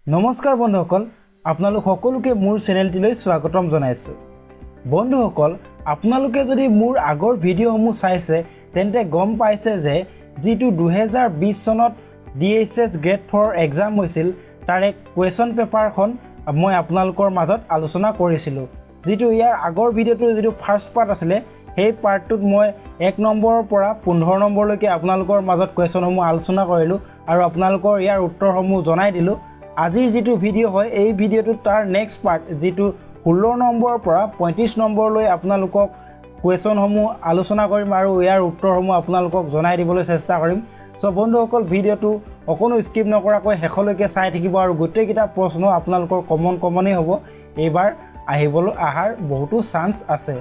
নমস্কাৰ বন্ধুসকল, আপোনালোক সকলোকে মোৰ চেনেলটিলৈ স্বাগতম জনাইছোঁ। বন্ধুসকল, আপোনালোকে যদি মোৰ আগৰ ভিডিঅ'সমূহ চাইছে তেন্তে গম পাইছে যে যিটো 2020 চনত DHS grade 4 exam হৈছিল তাৰে কুৱেশ্যন পেপাৰখন মই আপোনালোকৰ মাজত আলোচনা কৰিছিলোঁ। যিটো ইয়াৰ আগৰ ভিডিঅ'টোৰ যিটো ফাৰ্ষ্ট পাৰ্ট আছিলে সেই পাৰ্টটোত মই 1 নম্বৰৰ পৰা 15 নম্বৰলৈকে আপোনালোকৰ মাজত কুৱেশ্যনসমূহ আলোচনা কৰিলোঁ আৰু আপোনালোকৰ ইয়াৰ উত্তৰসমূহ জনাই দিলোঁ। আজিৰ যিটো ভিডিঅ' হয় এই ভিডিঅ'টোত তাৰ নেক্সট পাৰ্ট যিটো 16 নম্বৰৰ পৰা 35 নম্বৰলৈ আপোনালোকক কুৱেশ্যনসমূহ আলোচনা কৰিম আৰু ইয়াৰ উত্তৰসমূহ আপোনালোকক জনাই দিবলৈ চেষ্টা কৰিম। চ' বন্ধুসকল, ভিডিঅ'টো অকণো স্কিপ নকৰাকৈ শেষলৈকে চাই থাকিব আৰু গোটেইকেইটা প্ৰশ্ন আপোনালোকৰ কমনেই হ'ব, এইবাৰ আহিবলৈ অহাৰ বহুতো চান্স আছে।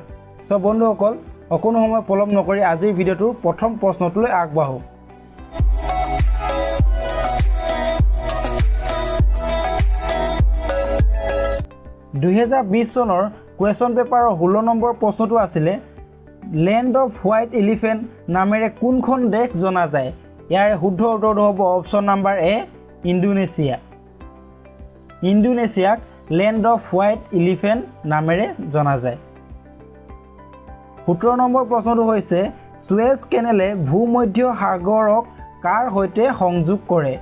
চ' বন্ধুসকল, অকণো সময় পলম নকৰি আজিৰ ভিডিঅ'টোৰ প্ৰথম প্ৰশ্নটোলৈ আগবাঢ়োঁ। 2020 চনৰ কুৱেশ্যন পেপাৰৰ 16 নম্বৰ প্ৰশ্নটো আছিলে লেণ্ড অফ হোৱাইট এলিফেণ্ট নামেৰে কোনখন দেশ জনা যায়? ইয়াৰ শুদ্ধ উত্তৰটো হ'ব অপশ্যন নাম্বাৰ এ, ইণ্ডোনেছিয়া। ইণ্ডোনেছিয়াক লেণ্ড অফ হোৱাইট এলিফেণ্ট নামেৰে জনা যায়। 17 নম্বৰ প্ৰশ্নটো হৈছে চুৱেজ কেনেলে ভূমধ্য সাগৰক কাৰ সৈতে সংযোগ কৰে?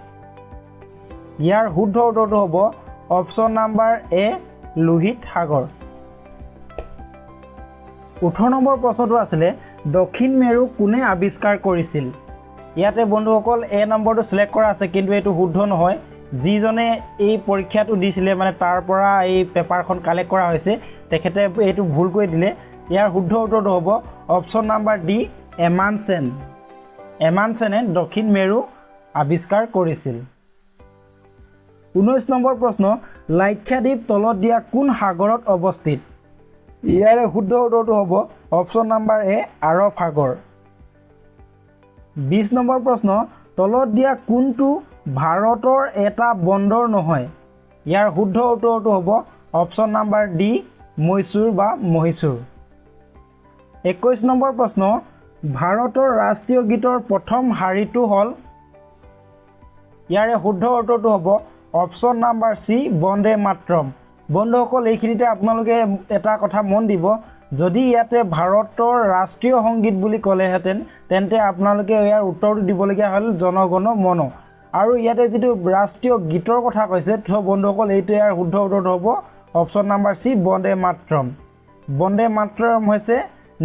ইয়াৰ শুদ্ধ উত্তৰটো হ'ব অপশ্যন নাম্বাৰ এ, লোহিত সাগৰ। 18 নম্বৰ প্ৰশ্নটো আছিলে দক্ষিণ মেৰু কোনে আৱিষ্কাৰ কৰিছিল? ইয়াতে বন্ধুসকল এ নম্বৰটো চিলেক্ট কৰা আছে, কিন্তু এইটো শুদ্ধ নহয়। যিজনে এই পৰীক্ষাটো দিছিলে, মানে তাৰ পৰা এই পেপাৰখন কালেক্ট কৰা হৈছে, তেখেতে এইটো ভুলকৈ দিলে। ইয়াৰ শুদ্ধ উত্তৰটো হ'ব অপশ্যন নাম্বাৰ ডি, এমানচেন। এমানচেনে দক্ষিণ মেৰু আৱিষ্কাৰ কৰিছিল। 19 নম্বৰ প্ৰশ্ন, লাক্ষাদ্বীপ তলত দিয়া কোন সাগৰত অৱস্থিত? ইয়াৰে শুদ্ধ উত্তৰটো হ'ব অপশ্যন নাম্বাৰ এ, আৰৱ সাগৰ। 20 নম্বৰ প্ৰশ্ন, তলত দিয়া কোনটো ভাৰতৰ এটা বন্দৰ নহয়? ইয়াৰ শুদ্ধ উত্তৰটো হ'ব অপশ্যন নাম্বাৰ ডি, মৈচুৰ বা মহীশূৰ। 21 নম্বৰ প্ৰশ্ন, ভাৰতৰ ৰাষ্ট্ৰীয় গীতৰ প্ৰথম শাৰীটো হ'ল? ইয়াৰে শুদ্ধ উত্তৰটো হ'ব option number C, Vande Mataram. বন্ধুসকল, এইখিনিতে আপোনালোকে এটা কথা মন দিব, যদি ইয়াতে ভাৰতৰ ৰাষ্ট্ৰীয় সংগীত বুলি ক'লেহেঁতেন তেন্তে আপোনালোকে ইয়াৰ উত্তৰটো দিবলগীয়া হ'ল জনগণ মন। আৰু ইয়াতে যিটো ৰাষ্ট্ৰীয় গীতৰ কথা কৈছে, ত' বন্ধুসকল এইটো ইয়াৰ শুদ্ধ উত্তৰটো হ'ব option number C, Vande Mataram. Vande Mataram হৈছে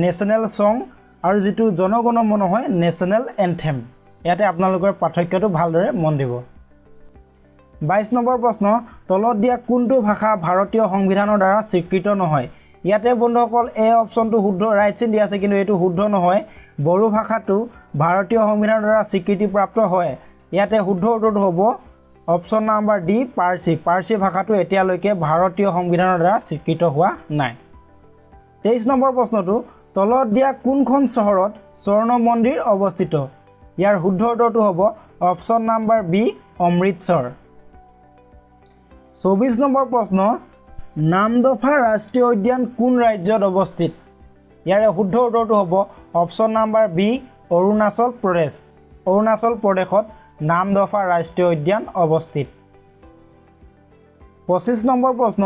নেশ্যনেল ছং আৰু যিটো জনগণ মন হয় নেশ্যনেল এনথেম। ইয়াতে আপোনালোকৰ পাৰ্থক্যটো ভালদৰে মন দিব। 22 নম্বৰ প্ৰশ্ন, তলত দিয়া কোনটো ভাষা ভাৰতীয় সংবিধানৰ দ্বাৰা স্বীকৃত নহয়? ইয়াতে বন্ধুসকল এ অপশ্যনটো শুদ্ধ, ৰাইট চিন দিয়া আছে, কিন্তু এইটো শুদ্ধ নহয়। বড়ো ভাষাটো ভাৰতীয় সংবিধানৰ দ্বাৰা স্বীকৃতিপ্ৰাপ্ত হয়। ইয়াতে শুদ্ধ উত্তৰটো হ'ব অপশ্যন নাম্বাৰ ডি, পাৰ্চী। পাৰ্চী ভাষাটো এতিয়ালৈকে ভাৰতীয় সংবিধানৰ দ্বাৰা স্বীকৃত হোৱা নাই। 23 নম্বৰ প্ৰশ্নটো, তলত দিয়া কোনখন চহৰত স্বৰ্ণ মন্দিৰ অৱস্থিত? ইয়াৰ শুদ্ধ উত্তৰটো হ'ব অপশ্যন নাম্বাৰ বি, অমৃতসৰ। 24 নম্বৰ প্ৰশ্ন, নামদফা ৰাষ্ট্ৰীয় উদ্যান কোন ৰাজ্যত অৱস্থিত? ইয়াৰে শুদ্ধ উত্তৰটো হ'ব option number B, Arunachal Pradesh. Arunachal প্ৰদেশত নামদফা ৰাষ্ট্ৰীয় উদ্যান অৱস্থিত। 25 নম্বৰ প্ৰশ্ন,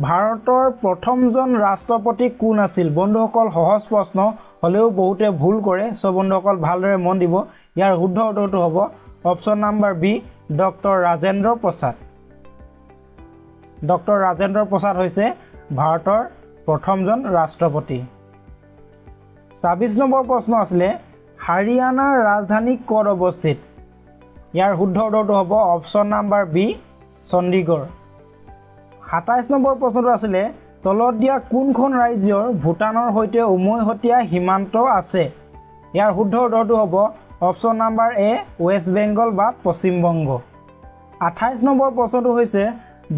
ভাৰতৰ প্ৰথমজন ৰাষ্ট্ৰপতি কোন আছিল? বন্ধুসকল, সহজ প্ৰশ্ন হ'লেও বহুতে ভুল কৰে, চ' বন্ধুসকল ভালদৰে মন দিব। ইয়াৰ শুদ্ধ উত্তৰটো হ'ব option number B, doctor Rajendra Prasad. Doctor Rajendra Prasad হৈছে ভাৰতৰ প্ৰথমজন ৰাষ্ট্ৰপতি। 26 নম্বৰ প্ৰশ্ন আছিলে হাৰিয়ানাৰ ৰাজধানী ক'ত অৱস্থিত? ইয়াৰ শুদ্ধ উত্তৰটো হ'ব অপশ্যন নাম্বাৰ বি, চণ্ডীগড়। 27 নম্বৰ প্ৰশ্নটো আছিলে তলত দিয়া কোনখন ৰাজ্যৰ ভূটানৰ সৈতে উমৈহতীয়া সীমান্ত আছে? ইয়াৰ শুদ্ধ উত্তৰটো হ'ব option number A, West Bengal বা পশ্চিমবংগ। 28 নম্বৰ প্ৰশ্নটো হৈছে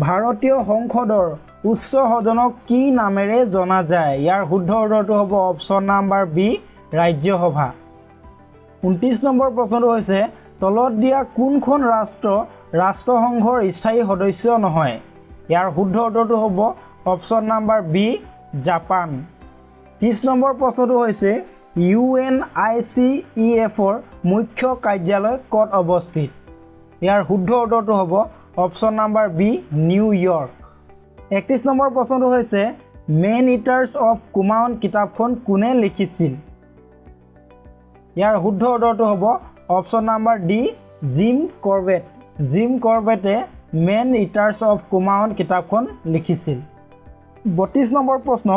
ভাৰতীয় সংসদৰ উচ্চ সদনক কি নামেৰে জনা যায়? ইয়াৰ শুদ্ধ উত্তৰটো হ'ব অপশ্যন নাম্বাৰ বি, ৰাজ্যসভা। 29 নম্বৰ প্ৰশ্নটো হৈছে তলত দিয়া কোনখন ৰাষ্ট্ৰ ৰাষ্ট্ৰসংঘৰ স্থায়ী সদস্য নহয়? ইয়াৰ শুদ্ধ উত্তৰটো হ'ব অপশ্যন নাম্বাৰ বি, জাপান। 30 নম্বৰ প্ৰশ্নটো হৈছে UNICEF-ৰ মুখ্য কাৰ্যালয় ক'ত অৱস্থিত? ইয়াৰ শুদ্ধ উত্তৰটো হ'ব Option number B, New York. 31 number প্ৰশ্নটো হৈছে, মেন ইটাৰ্ছ অফ কুমায়ুন কিতাপখন কোনে লিখিছিল? ইয়াৰ শুদ্ধ উত্তৰটো হ'ব option number D, Jim Corbett. Gym কৰবেটে main eaters of Kumaon কিতাপখন লিখিছিল। 32 নম্বৰ প্ৰশ্ন,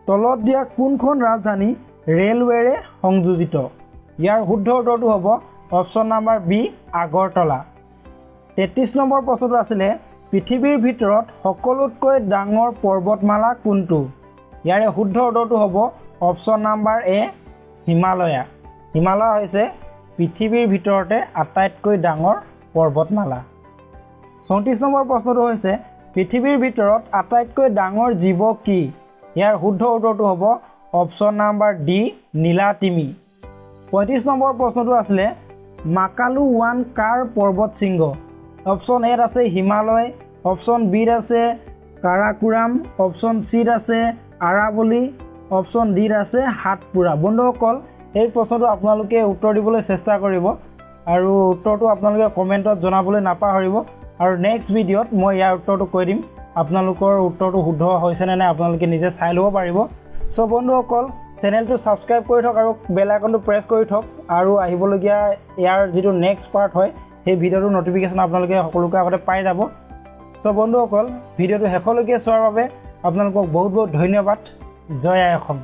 তলত দিয়া কোনখন ৰাজধানী ৰেলৱেৰে সংযোজিত? ইয়াৰ শুদ্ধ উত্তৰটো হ'ব অপশ্যন নাম্বাৰ বি, আগৰতলা। 33 নম্বৰ প্ৰশ্নটো আছিলে, পৃথিৱীৰ ভিতৰত সকলোতকৈ ডাঙৰ পৰ্বতমালা কোনটো? ইয়াৰে শুদ্ধ উত্তৰটো হ'ব অপশ্যন নাম্বাৰ এ, হিমালয়া। হিমালয়া হৈছে পৃথিৱীৰ ভিতৰতে আটাইতকৈ ডাঙৰ পৰ্বতমালা। 34 নম্বৰ প্ৰশ্নটো হৈছে, পৃথিৱীৰ ভিতৰত আটাইতকৈ ডাঙৰ জীৱ কি? ইয়াৰ শুদ্ধ উত্তৰটো হ'ব অপশ্যন নাম্বাৰ ডি, নীলা তিমি। 35 নম্বৰ প্ৰশ্নটো আছিলে, মাকালু 1 কাৰ পৰ্বত শৃংগ? অপশ্যন এত আছে হিমালয়, অপশ্যন বিত আছে কাৰাকোৰাম, অপশ্যন চিত আছে আৰাৱলী, অপশ্যন ডিত আছে সাতপুৰা। বন্ধুসকল, এই প্ৰশ্নটো আপোনালোকে উত্তৰ দিবলৈ চেষ্টা কৰিব আৰু উত্তৰটো আপোনালোকে কমেণ্টত জনাবলৈ নাপাহৰিব, আৰু নেক্সট ভিডিঅ'ত মই ইয়াৰ উত্তৰটো কৈ দিম। আপোনালোকৰ উত্তৰটো শুদ্ধ হৈছেনে নাই আপোনালোকে নিজে চাই ল'ব পাৰিব। চ' বন্ধুসকল, চেনেলটো ছাবস্ক্ৰাইব কৰি থওক আৰু বেল আইকনটো প্ৰেছ কৰি থওক, আৰু আহিবলগীয়া ইয়াৰ যিটো নেক্সট পাৰ্ট হয় সেই ভিডিঅ'টোৰ ন'টিফিকেশ্যন আপোনালোকে সকলোকে আগতে পাই যাব। চ' বন্ধুসকল, ভিডিঅ'টো শেষলৈকে চোৱাৰ বাবে আপোনালোকক বহুত বহুত ধন্যবাদ। জয় আই অসম।